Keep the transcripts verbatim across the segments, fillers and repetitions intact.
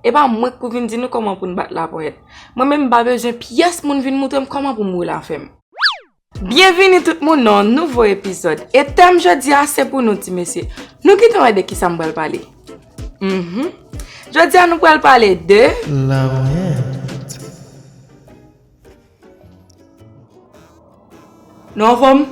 E pa mwen k pou vin di nou kòman pou n bat laponyèt. Mwen menm m pa bezwen pyès moun vin moutre m kòman pou m woule afè m. Byenvini tout moun nan yon nouvo epizòd. E tèm jodi a se pou nou ti mesye. Nou gentan wè de kisa m pral pale. Mhm. Jodi a nou pral pale de laponyèt. Nou anfòm?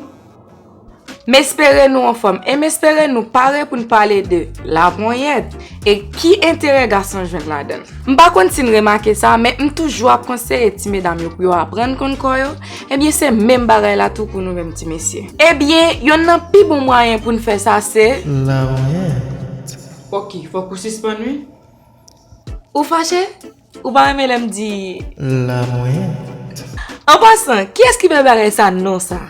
M espere nou anfòm e m espere nou pare pou n pale de laponyèt e ki enterè gason jwenn ladan l. M pa konn si n remake sa, men m toujou ap konseye ti medam yo pou yo aprann konn kò yo. Ebyen, se menm bagay la tou pou nou menm ti mesye. Ebyen, yonn nan pi bon mwayen pou n fè sa se laponyèt. Pòki, fòk ou sispann wi. Ou fache? Ou pa renmen lè m di laponyèt? An pasan, kiyès ki bay bagay sa non sa?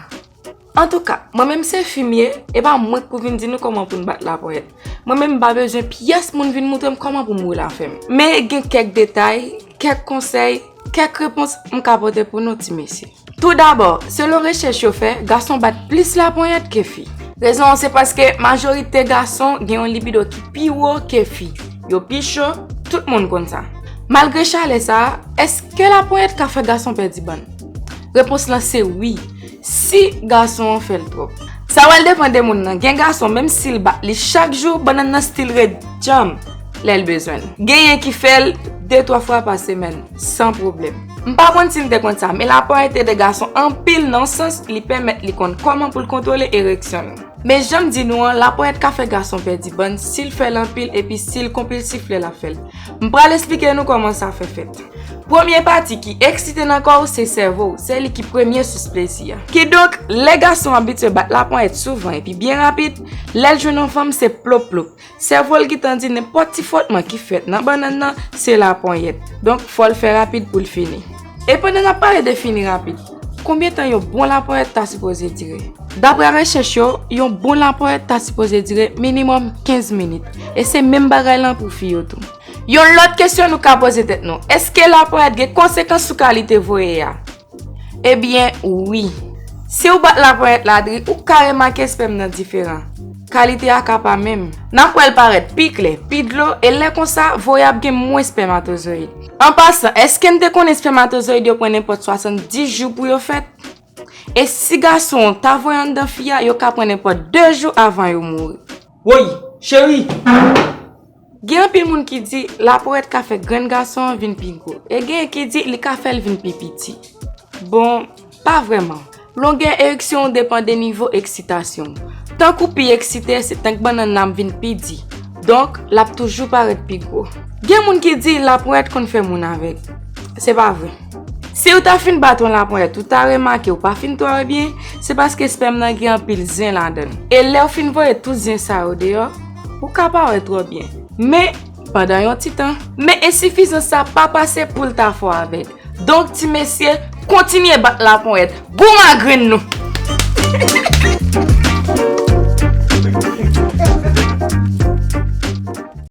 Antouka, mwen menm se fi m ye, e pa mwen k pou vin di nou kòman pou n bat laponyèt. Mwen menm m pa bezwen pyès moun vin moutre m kòman pou m woule afè m. Men gen kèk detay, kèk konsèy, kèk repons m ka pote pou nou ti mesye. Toudabò, selon rechèch yo fè, gason bat plis laponyèt ke fi. Rezon an se paske majorite gason gen yon libido ki pi wo ke fi. Yo pi cho, tout moun konn sa. Malgre chalè sa a, èske laponyèt ka fè gason pèdi bann? Repons lan se wi, si gason an fè l twòp. Sa pral depann de moun nan. Gen gason, menm si l bat li chak jou, bannann nan still ret djanm lè l bezwen l. Genyen ki fè l de twa fwa pa semèn, san pwoblèm. M pa konn si n te konn sa, men laponyèt ede gason anpil nan sans li pèmèt li konn kòman pou l kontwole ereksyon l. Men jan m di nou an, laponyèt ka fè gason pèdi bann si l fè l anpil epi si l konpilsif lè l ap fè l. M pral esplike nou kòman sa fè fèt. Premye pati ki eksite nan kò w se sèvo w, se li ki premye sous plezi a. Kidonk, lè gason abitye bat laponyèt souvan epi byen rapid, lè l jwenn yon fanm se plop plop. Sèvo l gentan di nenpòt ti fwòtman ki fèt nan bannann nan se laponyèt. Donk, fò l fè rapid pou l fini. E pandan n ap pale de fini rapid, konbyen tan yon bon laponyèt ta sipoze dire? Daprè rechèch yo, yon bon laponyèt ta sipoze dire minimòm kenz minit. E se menm bagay lan pou fi yo tou. Yon lòt kesyon nou ka poze tèt nou, èske laponyèt gen konsekans sou kalite voye a? Ebyen, wi. Si w bat laponyèt la dri, ou ka remake espèm nan diferan. Kalite a ka pa menm. N ap wè l parèt pi klè, pi dlo, e lè konsa, voye ap gen mwens espèmatozoyid. An pasan, èske n te konnen espèmatozoyid yo pran nenpòt swasanndis jou pou yo fèt? E si gason an ta voye anndan fi a, yo ka pran nenpòt de jou avan yo mouri. Woy, cheri! Gen anpil moun ki di laponyèt ka fè grenn gason an vin pi gwo, e genyen ki di li ka fè l vin pi piti. Bon, pa vrèman. Longè ereksyon w depann de nivo eksitasyon w. Tank ou pi eksite, se tank bannann nan ap vin pi di. Donk, l ap toujou parèt pi gwo. Gen moun ki di laponyèt konn fè moun avèg. Se pa vre. Si w ta fin bat yon laponyèt, ou ta remake ou pa fin twò byen, se paske espèm nan gen anpil zen ladan l. E lè w fin voye tout zen sa yo deyò, ou ka pa wè twò byen. Men, pandan yon ti tan. Men ensifizans sa pa pase pou l ta fè w avèg. Donk, ti mesye, kontinye bat laponyèt. Goumen a grenn nou!